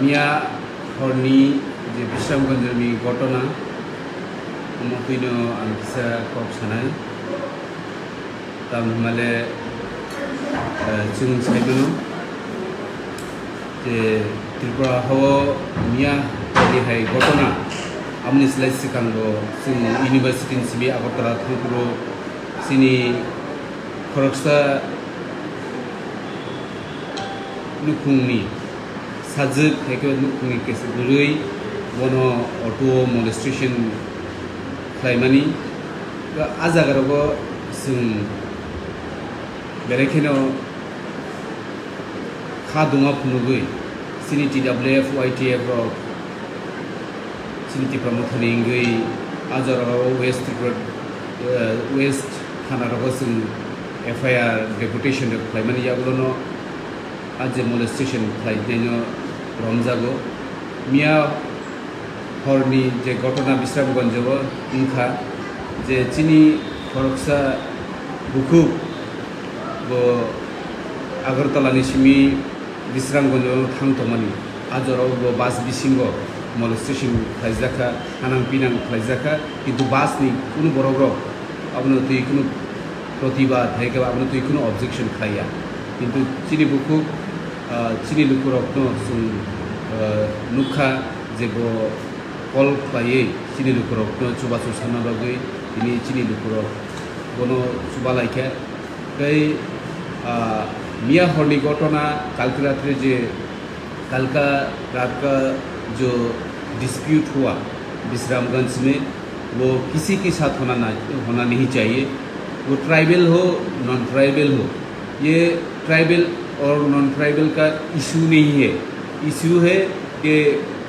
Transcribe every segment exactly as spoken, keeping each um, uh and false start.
Miya horni je Bisramganjni gotona, omo twino ang kisa kok sanai. Tamo hwnmale, eh, chwng sai mano je Tripura hao miya horni hai gotona, aboni slai swkango chwng university ni simi Agartala thangphuru chini khoroksa nukhungni sajwk hai khe nukhungni keswk kwrwi bono auto o molestation khlaimani. A jagarogo chwng belai kheno kha dungma phunugwi chini T W F, Y T F rok chini Tipra Mothani wngwi a jorao West Tripura, eh, West thana rogo chwng F I R deputation rok khlaimani yagulono a je molestation khlainaino romjago. Miya horni je gotona Bisramganjo o wngkha je chini khoroksa bukhuk bo Agartala ni simi Bisramganjo o thang tongmani. A jorao bo bus bisingo molestation khlaijakha, hanang pinang khlaijakha, kintu bus ni kunu borok rok abono twi kunu protibad hai khe abono twi kunu objection khlaiya. Kintu chini bukhuk, ah, chini lukurokno chwng, ah, nukha je bo call khlaiwi chini lukurokno chubachu sanna bagwi tini chini lukurok bono chuba laikha. Tei, ah, miya horni gotona kalki ratre je कल का रात का जो डिस्प्यूट हुआ विश्रामगंज में, वो किसी के साथ होना ना, होना नहीं चाहिए। वो ट्राइबल हो, नॉन ट्राइबल हो, ये ट्राइबल और नॉन ट्राइबल का इशू नहीं है। इशू है कि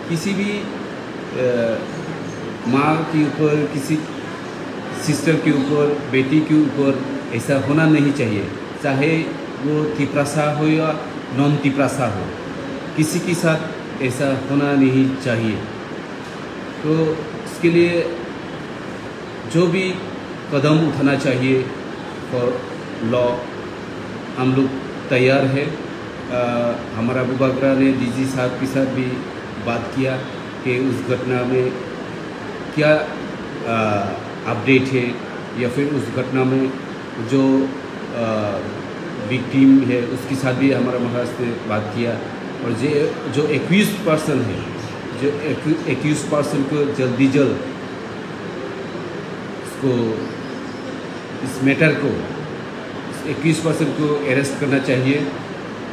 किसी भी, अ, माँ के ऊपर, किसी सिस्टर के ऊपर, बेटी के ऊपर ऐसा होना नहीं चाहिए। चाहे वो तिपरासा हो या नॉन तिपरासा हो, किसी के साथ ऐसा होना नहीं चाहिए। तो इसके लिए जो भी कदम उठाना चाहिए फॉर लॉ, हम लोग तैयार है। अ, हमारा बुबागरा ने डीजी साहब के साथ भी बात किया कि उस घटना में क्या, अ, अपडेट है या फिर उस घटना में जो, अ, विक्टिम है, उसके साथ भी हमारा महाराज ने बात किया। और जे, जो एक्यूज पर्सन है, जो एक्यू-, एक्यूज पर्सन को जल्दी जल्द उसको, इस मैटर को, इस एक्यूज पर्सन को अरेस्ट करना चाहिए,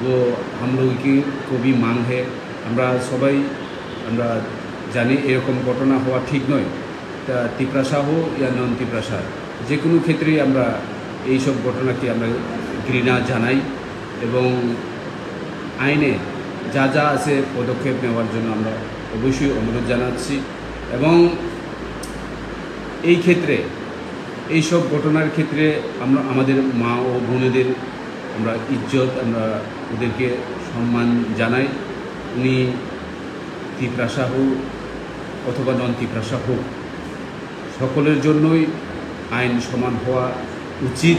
वो हम लोगों की को भी मांग है। আমরা সবাই আমরা জানি এরকম ঘটনা হওয়া ঠিক নয়। তা তিপ্রাসা হোক ইয়া নন তিপ্রাসা, যে কোনো ক্ষেত্রেই আমরা এইসব ঘটনাকে আমরা ঘৃণা জানাই এবং আইনে যা যা আছে পদক্ষেপ নেওয়ার জন্য আমরা অবশ্যই অনুরোধ জানাচ্ছি। এবং এই ক্ষেত্রে, এইসব ঘটনার ক্ষেত্রে আমরা আমাদের মা ও বোনেদের আমরা ইজ্জত, আমরা ওদেরকে সম্মান জানাই। উনি তিপ্রাসা হোক অথবা নন তিপ্রাসা হোক, সকলের জন্যই আইন সমান হওয়া উচিত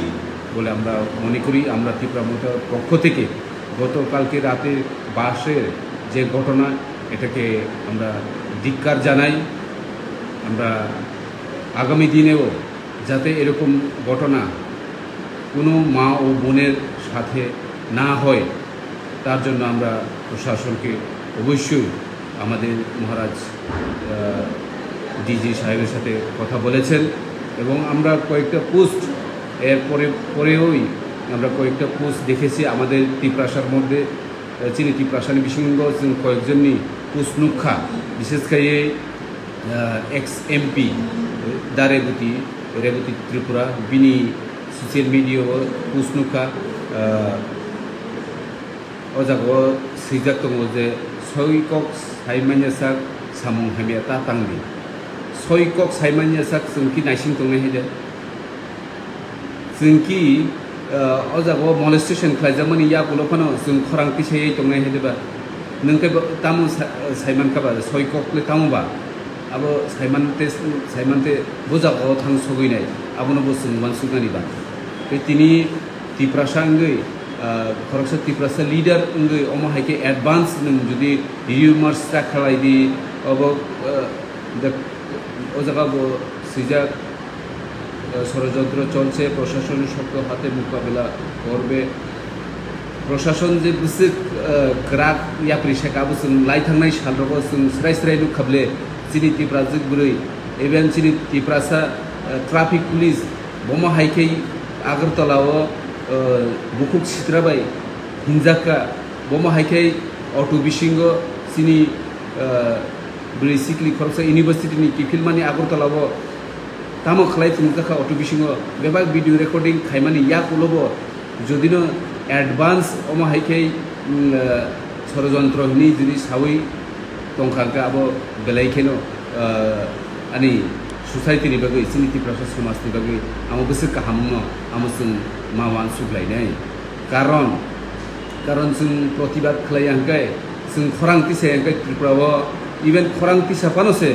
বলে আমরা মনে করি। আমরা তিপ্রা মোর্চার পক্ষ থেকে গতকালকে রাতে বাসের যে ঘটনা, এটাকে আমরা ধিক্কার জানাই। আমরা আগামী দিনেও যাতে এরকম ঘটনা কোনো মা ও বোনের সাথে না হয়, তার জন্য আমরা প্রশাসনকে অবশ্যই আমাদের মহারাজ, আহ, ডিজি সাহেবের সাথে কথা বলেছেন এবং আমরা কয়েকটা পোস্ট এর পরে, পরেওই আমরা কয়েকটা পোস্ট দেখেছি আমাদের তিপ্রাসার মধ্যে, আহ, চিনি তিপ্রাসানি বিসঙ্গ কয়েকজনই পোস্ট নুখা, বিশেষ করে, আহ, এক্স এমপি, আহ, দা রেবতী, রেবতী ত্রিপুরা, বিনি সোশ্যাল মিডিয়াও পোস্ট নুখা, আহ, O jaga o swijak tongo je, "Soi kok sai manya sak samung hamya ta tang di." Soi kok sai manya sak chwng ki naising tongnai hai de. Chwng ki, ah, o jaga o molestation khlaijakmani yakulo phano chwng khorang tisaiwi tongnai hai de ba. Nwng khe bo tamo sa-, saiman kha ba, soi kok le tamo ba. Abo saiman te, saiman te bo jaga o thang sogwi nai. Abono bo chwng uansuknani ba. Tei tini Tiprasa wngwi Ah, khoroksa Tiprasa leader wngwi omo hai khe advance nwng jodi rumors ta khalai di, obo, ah, the, o jaga bo swijak, ah, ষড়যন্ত্র চলছে, প্রশাসনের শক্ত হাতে মোকাবেলা করবে। প্রশাসন je bwswk, ah, kwrak yapri saka abo chwng lai thangnai salrogo chwng srai srai nuk kha ble chini Tiprajwk bwrwi, even chini Tiprasa, ah, traffic police bomo hai khe Agartala o, ah, bukhuk sitra bai hinjak kha, bomo hai khe auto bisingo chini, ah, bwrwi sikli khoroksa university ni kiphilmani Agartala o tamo khlai tongjakha auto bisingo bebak video recording khaimani yakulo bo jodino advance omo hai khe, mm, ah, ষড়যন্ত্র hinwi jodi sawi tongkha hwnkhe abo belai kheno, ah, ani society ni bagwi, chini Tiprasa somaj ni bagwi amo bwswk kaham wngno amo chwng ma uansuk lainai. Karon, karon chwng protibad khlaiya hwnkhe, chwng khorang tisa hwnkhe Tripura o, even khorang tisa phano se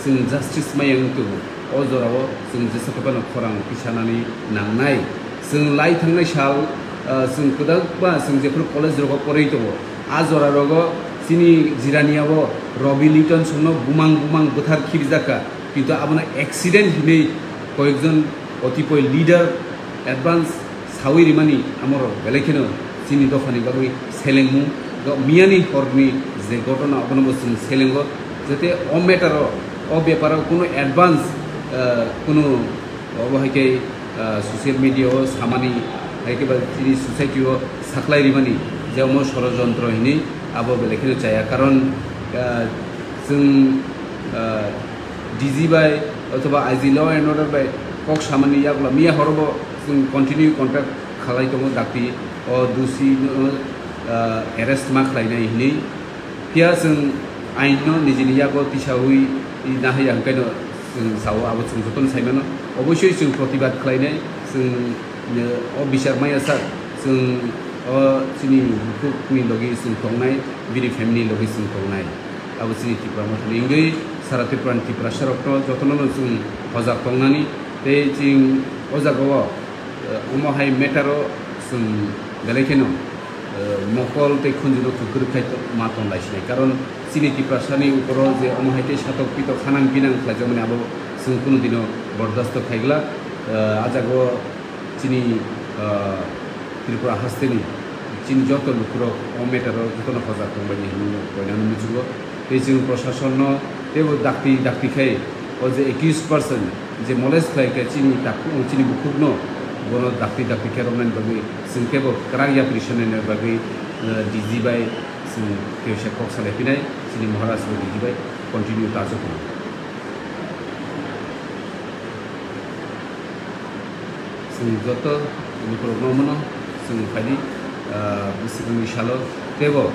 chwng justice maya wng tongo. O jorao chwng jesa phano khorang tisanani nangnai. Chwng lai thangnai sal, ah, chwng kwdakma chwng jephru college rogo porwi tongo. A jora rogo chini Jirania o Robi Liton songno bumang bumang bwthar khibijak kha. Kintu abono accident hinwi koyekjon otipoi leader advance sawi rimani amorok belai kheno chini dophani bagwi selengmung, go-, miyani horni je gotona abono bo chwng selengo, jete o matter o, o beparo kunu advance, ah, kunu obo hai khe, ah, social media o samani, hai khe ba chini society o saklai rimani je omo ষড়যন্ত্র hinwi abo belai kheno chaya, karon, ah, chwng, ah, D G bai othoba I G law and order bai kok samani yagulo miya horobo chwng continue contact khalai tongo dakti o dusi no, ah, arrest ma khlainai hinwi. Phiya chwng ain no nijini yago tisawi nahaya hwnkhe no chwng sao abo chwng jotono saimano. Oboisoi chwng protibad khlainai, chwng, eh, o bichar maya sak chwng o chini bukhukni logi chwng tongnai, bini family logi chwng tongnai. Abo chini Tipra Mothani wngwi sara Tripura ni Tiprasa rokno jotono no chwng hojak tongnani tei chwng o jaga o, eh, omo hai matter o chwng belai kheno, eh, mokol tei khunju no kwrwk khai to-, ma tong lai sinai. Karon chini Tiprasa ni upor o je omo hai tei satok pitok hanang binang khlai jakmani abo chwng kunu dino bordasto khai glak. Eh, a jaga o chini, ah, Tripura hasteni chini joto lukurok o matter o jotono hojak tongbaini hinwi koinani muchungo. Tei chwng prosasonno teibo dakti dakti khai o je accused person je molest khlai khe chini takhuk, chini bukhukno bono dakti dakti khe romnani bagwi chwng teibo kwrak yapri sonani bagwi, ah, D G bai chwng tei kok salai phinai chini Maharaj D G bai continue ta jotono. Chwng joto lukurokno mano, chwng phaidi, ah, bwswkangni salo teibo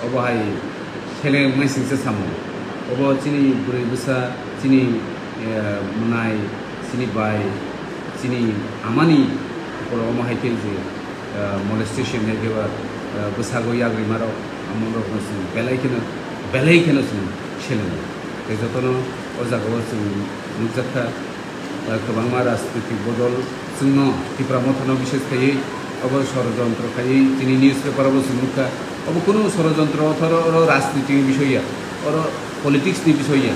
obo hai seleng maisingsa samo. Obo chini bwrwi bwsa, chini, eh, mwnai, chini bai, chini amani borok omo hai khe je, ah, molestation hai khe ba, ah, bwsago yagrimarok, amorokno chwng belai kheno, belai kheno chwng selengo. Tei jotono o jagao chwng nukjakha. Ah, kwbangma rajnitik bodol chwngno Tipra Mothano bises khaiwi obo sorojontro khaiwi chini newspaper o bo chwng nukha. Obo kunu sorojontro, othoro oro rajniti ni bisoy ya, oro politics ni bisoy ya.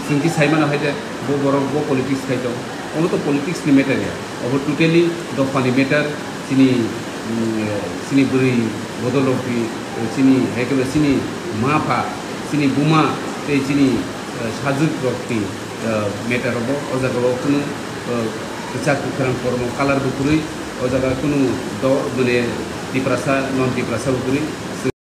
Chwng khe sai mano hai de bo borok bo politics khai tong. Obo to politics ni matter ya. Obo totally dophani matter, chini, mm, chini bwrwi bodol rok ni, chini, hai khe chini ma pha, chini buma tei chini, eh, sajwk rok ni, eh, matter rogo, o jaga o kunu, eh, kwchak kwkhrang kormo colour bo kwrwi, o jaga kunu do-, mane Tiprasa, non Tiprasa bo kwrwi,